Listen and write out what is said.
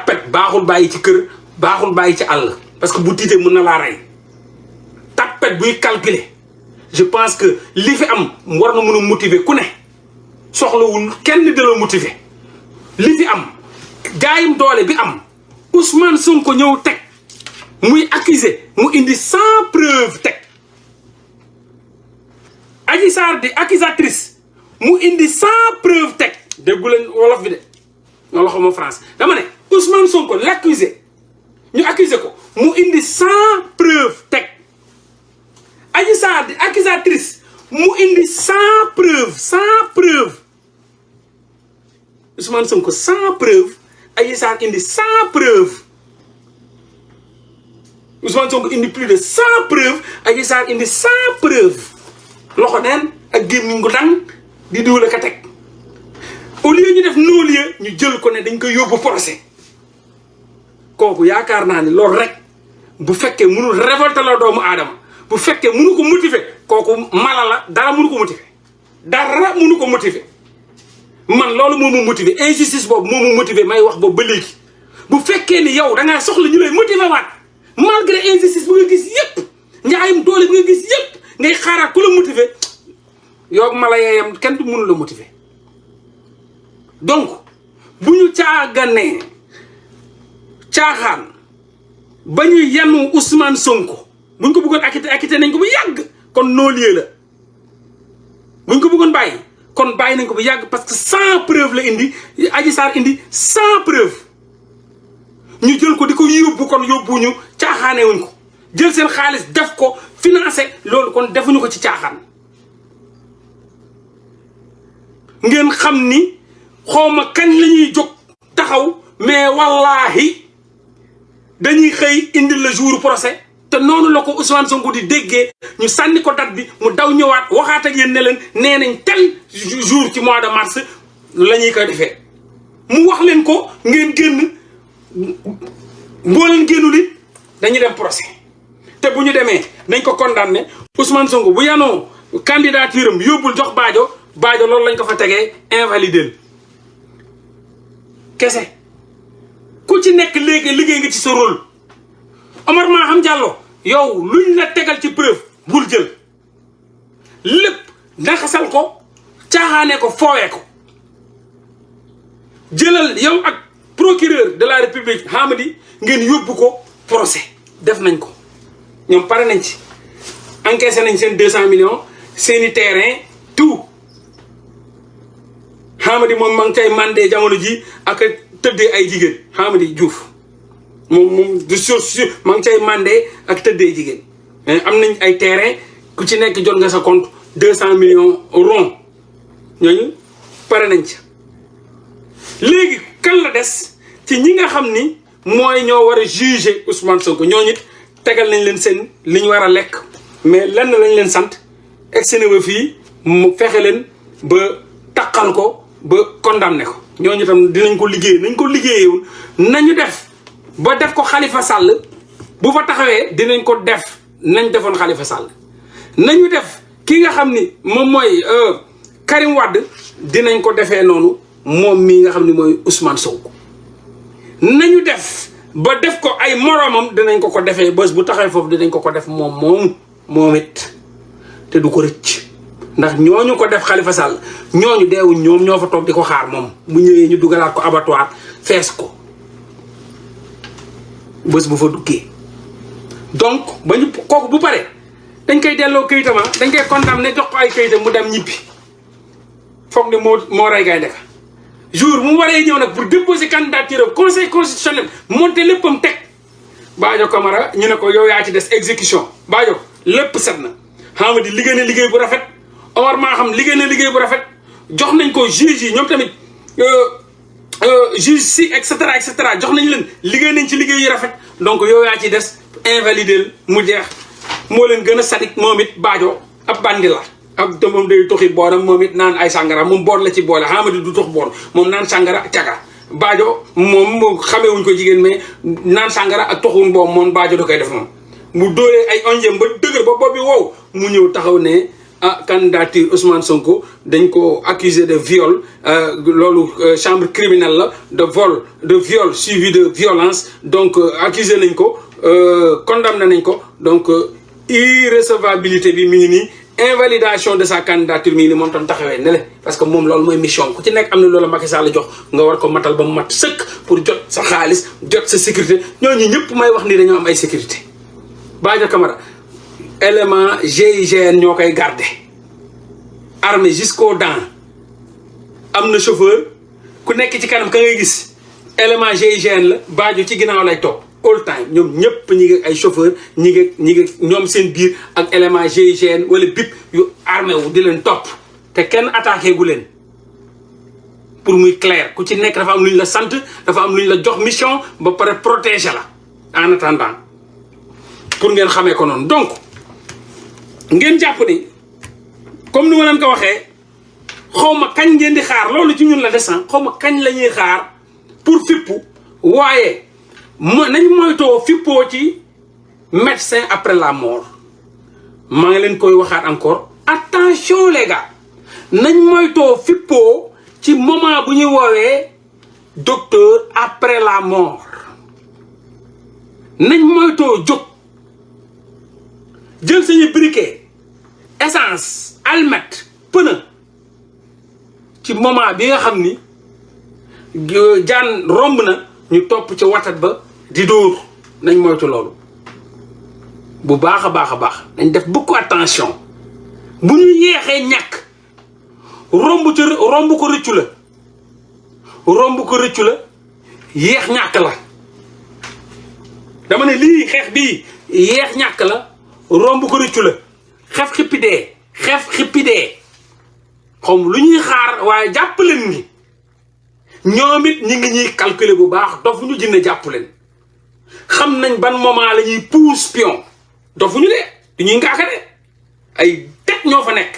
tapet baaxul bàyyi ci kër baaxul bàyyi ci àll parce que bu tiitee mën na laa rey tapet buy calculer je pense que li fi am war na mën a motiver ku ne soxlawul kenn di la motiver li fi am gaayim doole bi am Ousmane Sonko ñëw teg muy accuser mu indi sans preuve teg Adji Sarr di accusatrice mu indi sans preuve teg déggu leen wolof bi de wala xawma France dama ne Ousmane Sonko l'accusé ñu accusé ko mu indi sans preuve teg Adji Sarr di accusatrice mu indi sans preuve Ousmane Sonko sans preuve Adji Sarr indi sans preuve Ousmane Sonko indi plus de 100 preuves Adji Sarr indi 100 preuves loxo neen ak gémmiñ gu dang di dugal ka teg au lieu ñu def non-lieu ñu jël ko ne dañ koy yóbbu procès kooku yaakaar naa ni loolu rek bu fekkee mënul révolter la doomu aadama bu fekkee mënu ko motiver kooku mala la dara mënu ko motiver man loolu moo ma motiver injustice boobu moo ma motiver may wax boobu ba léegi bu fekkee ni yow da ngaa soxla ñu lay motiver waat malgré injustice bu nga gis yëpp njaayum doole bu nga gis yëpp ngay xaaraat ku la motiver yow mala yeeyam kenn du mënu la motiver donc bu ñu caaganee caaxaan ba ñu yenu Ousmane Sonko buñ ko bëggoon acquitté nañ ko bu yàgg kon non-lieu la buñ ko bëggoon bàyyi kon bàyyi nañ ko bu yàgg parce que 100 preuve la indi Adji Sarr indi 100 preuve ñu jël ko di ko yóbbu kon yóbbuñu caaxaane wuñ ko jël seen xaalis def ko financé loolu kon defuñu ko ci caaxaan ngeen xam ni xawma kañ la ñuy jóg taxaw mais wallahi dañuy xëy indil la jour procès te noonu la ko Ousmane Sonko di déggee ñu sànni ko date bi mu daw ñëwaat waxaat ak yéen ne leen nee nañ tel jour ci mois de mars la ñuy koy defee mu wax leen ko ngeen génn boo leen génnul it dañuy dem procès te bu ñu demee nañ ko condamné Ousmane Sonko bu yanoo candidature am yóbbul jox Badio loolu lañ ko fa tegee invalidé kese ku ci nekk léegi liggéey nga ci sa rôle Omar Maham Diallo yow luñ la tegal ci preuve bul jël lépp naxasal ko caaxaane ko foowee ko jëlal yow ak procureur de la république Hamadi ngeen yóbbu ko procès def nañ ko ñoom pare nañ ci encaissé nañ seen 200 millions seeni terrain tout Hamadi moom ma ngi cay mandé jamono ji ak tëddee ay jigéen Hamadi Diouf moom du sur ma ngi cay mandé ak tëddee jigéen am nañ ay terrain ku ci nekk jot nga sa compte 200 millions rond ñooñu pare nañ ci léegi kan la des ci ñi nga xam ni mooy ñoo war a juger Ousmane Sonko ñooñu it tegal nañ leen seen li ñu war a lekk mais lenn lañ leen sant egsi ba fii mu fexe leen ba taqal ko ba condamné ko ñooñu tam dinañ ko liggéey nañ ko liggéeyewul nañu def ba def ko Khalifa Sall bu fa taxawee dinañ ko def nañ defoon Khalifa Sall nañu def ki nga xam ni moom mooy Karim Wade dinañ ko defee noonu moom mii nga xam ni mooy Ousmane Sonko nañu def ba def ko ay moroomam dinañ ko defee bés bu taxawee foofu dinañ ko def moom it te du ko rëcc ndax ñooñu ko def Khalifa Sall ñooñu deewuñ ñoom ñoo fa toog di ko xaar moom bu ñëwee ñu dugalaat ko abattoir fees ko bés bu fa duggee donc ba ñu kooku bu pare dañ koy delloo këyitama dañ koy condamné jox ko ay këyitam mu dem ñibbi foog ne moo rey gaay deka jour mu waree ñëw nag pour déposer candidature conseil constitutionnel monté léppam teg Badio Camara ñu ne ko yow yaa ci des exécution Badio lépp set na Hamadi liggéey na liggéey bu rafet Omar Maham liggéey na liggéey bu rafet jox nañ ko juge yi ñoom tamit juge si et cetera jox nañ leen liggéey nañ ci liggéey yu rafet donc yow yaa ci des invalidé mu jeex moo leen gën a sadik moom it Badio ab bandi la ak te moom day toxi booram moom it naan ay sàngara moom boor la ci boole Hamadi du tox boor moom naan sàngara caga Badio moom xamewuñ ko jigéen mais naan sàngara ak toxuñ boobu moom Badio da koy def moom mu dóoree ay onjem ba dëgër ba boobu wow mu ñëw taxaw ne ah candidature Ousmane Sonko dañ ko accusé de viol loolu chambre criminelle la de viol suivi de violence donc accusé nañ ko condamné nañ ko donc irrecevabilité bi mi ngi nii invalidation de sa candidature mi ngi nii moom tam taxawee ne le parce que moom loolu mooy mission ku ci nekk am na loolu Macky Sall jox nga war ko matal ba mu mat sëkk pour jot sa xaalis jot sa sécurité ñooñu ñëpp may wax ni dañoo am ay sécurité Badio Camara élément GIGN ñoo koy garder armé jusqu'aux dents am na chauffeur ku nekk ci kanam ka ngay gis élément GIGN la Badio ci ginnaaw lay topp all time ñoom ñëpp ñi ngi ay chauffeur ñi ngi ñoom seen biir ak élément GIGN wala BIP yu armé wu di leen topp te kenn attaqué gu leen pour muy clair ku ci nekk dafa am lu ñu la sant dafa am lu ñu la jox mission ba pare protéger la en attendant pour ngeen xamee ko noonu donc ngeen jàpp ni comme ni ma leen ko waxee xaw ma kañ ngeen di xaar loolu ci ñun la descend xaw ma kañ la ñuy xaar pour fippu waaye nañ moytoo fippoo ci médecin après la mort maa ngi leen koy waxaat encore attention les gars nañ moytoo fippoo ci moment bu ñuy woowee docteur après la mort nañ moytoo jóg jël sañu briquet essence almet pneu ci moment bi nga xam ni jaan romb na ñu topp ci watat ba di dóor nañ moytu loolu bu baax a baax nañ def beaucoup attention bu ñu yeexee ñàkk romb ko rëccu la yeex ñàkk la dama ne lii xeex bii yeex ñàkk la romb ko rëccu la xef xippi dee xom lu ñuy xaar waaye jàpp leen ni ñoom it ñi ngi ñuy calculer bu baax dofu ñu jinne jàpp leen xam nañ ban moment la ñuy pousse pion dofu ñu de du ñuy ngaaka de ay teg ñoo fa nekk